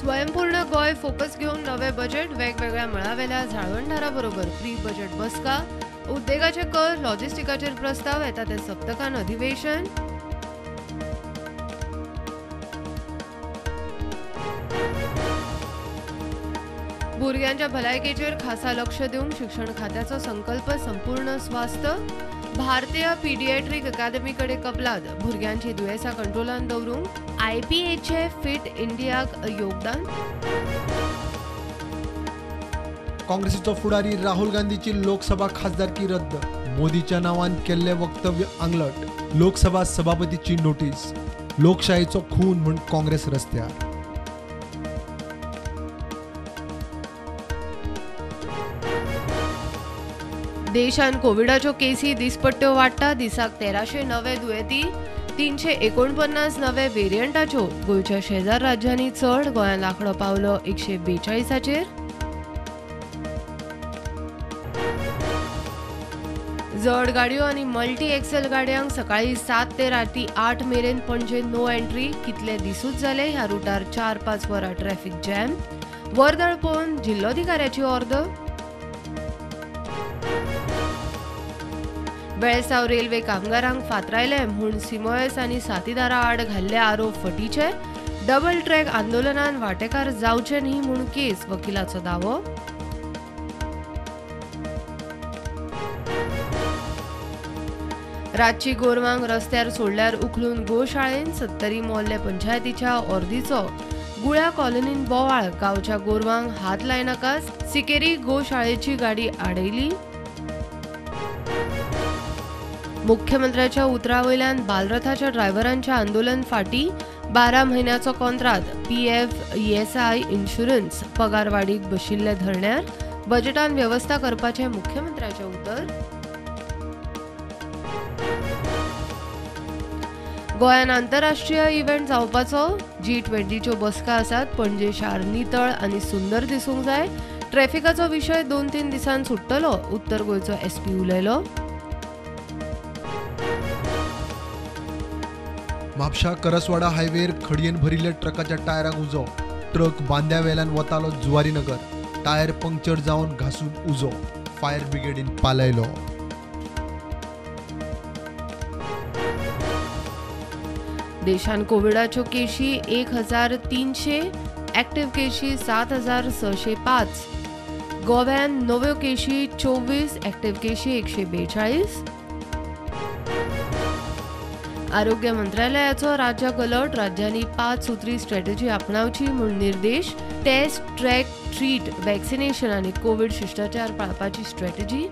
स्वयंपूर्ण गोंय फोकस घेवन नवे बजेट वेगवेगळ्या मळावेल्या जाळवणदारा बरोबर प्री बजेट बसका. उद्देगाचे कर लॉजिस्टिकाचेर प्रस्ताव येता ते सप्तकान अधिवेशन. भुरग्यांच्या भलायकेचेर खासा लक्ष दिवंक शिक्षण खात्याचो संकल्प संपूर्ण स्वास्थ्य. भारतीय पीडिएट्रीक अकादमी कडेन कबलात भुरग्यांची दुयेंसां कंट्रोलान दवरूंक आयपीएचे फिट इंडियाक योगदान. काँग्रेसीचो फुडारी राहुल गांधीची लोकसभा खासदारकी रद्द. मोदीच्या नावान केल्ले वक्तव्य आंगलट. लोकसभा सभापतीची नोटीस. लोकशाहीचो खून म्हूण काँग्रेस रस्त्यार. देशान कोविडाच्यो केसी दिसपट्ट्यो वाडटा. दिसाक 1300 नवे दुयेंती, 349 नवे वेरियंटाच्यो. गोंयच्या शेजार राज्यांनी चड. गोंयांत आंकडो पावलो 142चेर. जड गाडयो आनी मल्टी एक्सेल गाडयांक सकाळी 7 ते राती 8 मेरेन पणजे नो एंट्री. कितले दिसूच जाले ह्या रुटार 4-5 वरां ट्रॅफिक जॅम. वर्दळ पळोवन जिल्लोधिकाऱ्याची ऑर्द. बेळसाव रेल्वे कामगारांक फातरायले म्हूण सिमोयस आनी साथीदारा आड घाल्ले आरोप फटीचे. डबल ट्रॅक आंदोलनान वांटेकार जावचे न्ही म्हूण केस, वकिलाचो दावो. रातची गोरवांक रस्त्यार सोडल्यार उखलून गोशाळेन सत्तरी मोर्ले पंचायतीच्या ऑर्दीचो. गुळ्या कॉलनीन बोवाळ. गांवच्या गोरवांक हात लायनाका सिकेरी गोशाळेची गाडी आडयली. मुख्यमंत्र्याच्या उतरा वयल्यान बालरथाच्या ड्रायव्हरांचे आंदोलन फाटी. 12 म्हयन्याचो कॉन्त्रात, पीएफ, ईएसआय, इन्शुरन्स पगारवाडीक बशिल्ले धरण्यार. बजेटान वेवस्था करपाचें मुख्यमंत्र्याचें उतर. गोंयान आंतरराष्ट्रीय इव्हेंट जावपाचो. G20च्यो बसका आसात. पणजे शार नितळ आनी सुंदर दिसूंक जाय. ट्रॅफिकाचो विशय 2-3 दिसांत सुट्टलो. उत्तर गोंयचो एसपी उलयलो. म्हापशा करसवाडा हायवेर खडयेन भरिल्ल्या ट्रकाच्या टायराक उजो. ट्रक बांद्या वेल्यान वतालो जुवारीनगर. टायर पंक्चर जावन घासून उजो. फायर ब्रिगेडीन पालयलो. देशान कोविडाच्यो केशी 1300, ऍक्टिव्ह केशी 7605. गोव्यान नव्यो केशी 24, ऍक्टिव्ह केशी 142. आरोग्य मंत्रालयाचो राज्याक अलर्ट. राज्यांनी 5 सूत्री स्ट्रॅटेजी आपणावची म्हूण निर्देश. टेस्ट, ट्रॅक, ट्रीट, वॅक्सिनेशन आनी कोविड शिश्टाचार पाळपाची स्ट्रॅटेजी.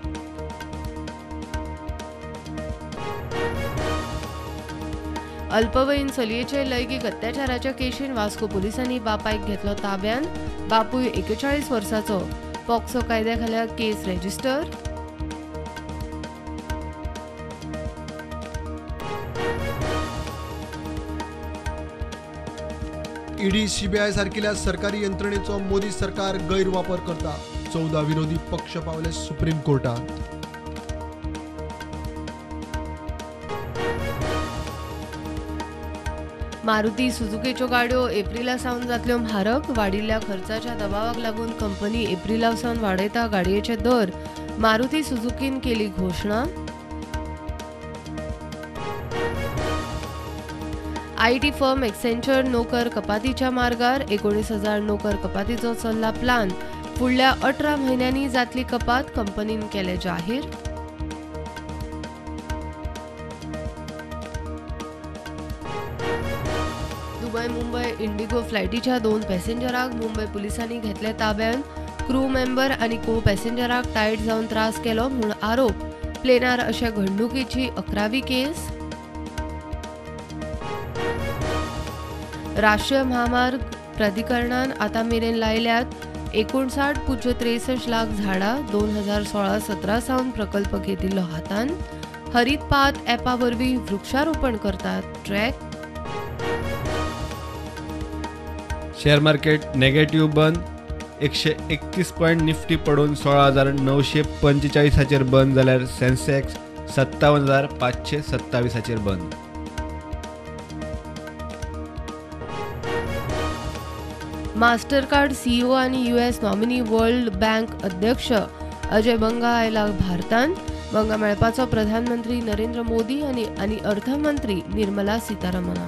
अल्पवयीन चलयेचे लैंगीक अत्याचाराच्या केशीन वास्को पोलिसांनी बापायक घेतलो ताब्यान. बापूय 41 वर्साचो. पॉक्सो कायद्या खाला केस रजिस्टर. ईडी, सीबीआय सारकिल्या सरकारी यंत्रणेचो मोदी सरकार गैरवापर करता. 14 विरोधी पक्ष पावले सुप्रीम कोर्टात. मारुती सुझुकीच्यो गाडयो एप्रिला सावन जातल्यो म्हारग. वाडिल्ल्या खर्चाच्या दबावाक लागून कंपनी एप्रिला सावन वाडयता गाडयेचे दर. मारुती सुझुकीन केली घोशणा. IT firm Accenture नोकर कपातीच्या मार्गार. 19,000 नोकर कपातीचो चल्ला प्लान. फुडल्या 18 म्हयन्यांनी जातली कपात, कंपनीन केले जाहीर. दुबय मुंबय इंडिगो फ्लायटीच्या 2 पॅसेंजराक मुंबय पुलिसांनी घेतले ताब्यान. क्रू मेंबर आनी को पॅसेंजराक टायट जावन त्रास केलो म्हूण आरोप. प्लेनार अशा घडणुकीची 11वी केस. राष्ट्रीय म्हामार्ग प्राधिकरणान आतां मेरेन लायल्यात 59.63 लाख झाडां. 2016-17 सावन प्रकल्प घेतिल्लो हातान. हरीत पाथ ॲपा वरवीं वृक्षारोपण करतात ट्रॅक. शेअर मार्केट नेगेटिव्ह बंद. 131 पॉयंट निफ्टी पडून 16,945 बंद जाल्यार सेन्सेक्स 57,527 बंद. मास्टरकार्ड सीईओ आनी यूएस नॉमिनी वर्ल्ड बँक अध्यक्ष अजय बंगा आयला भारतांत. बंगा मेळपाचो प्रधानमंत्री नरेंद्र मोदी आनी अर्थमंत्री निर्मला सीतारमण.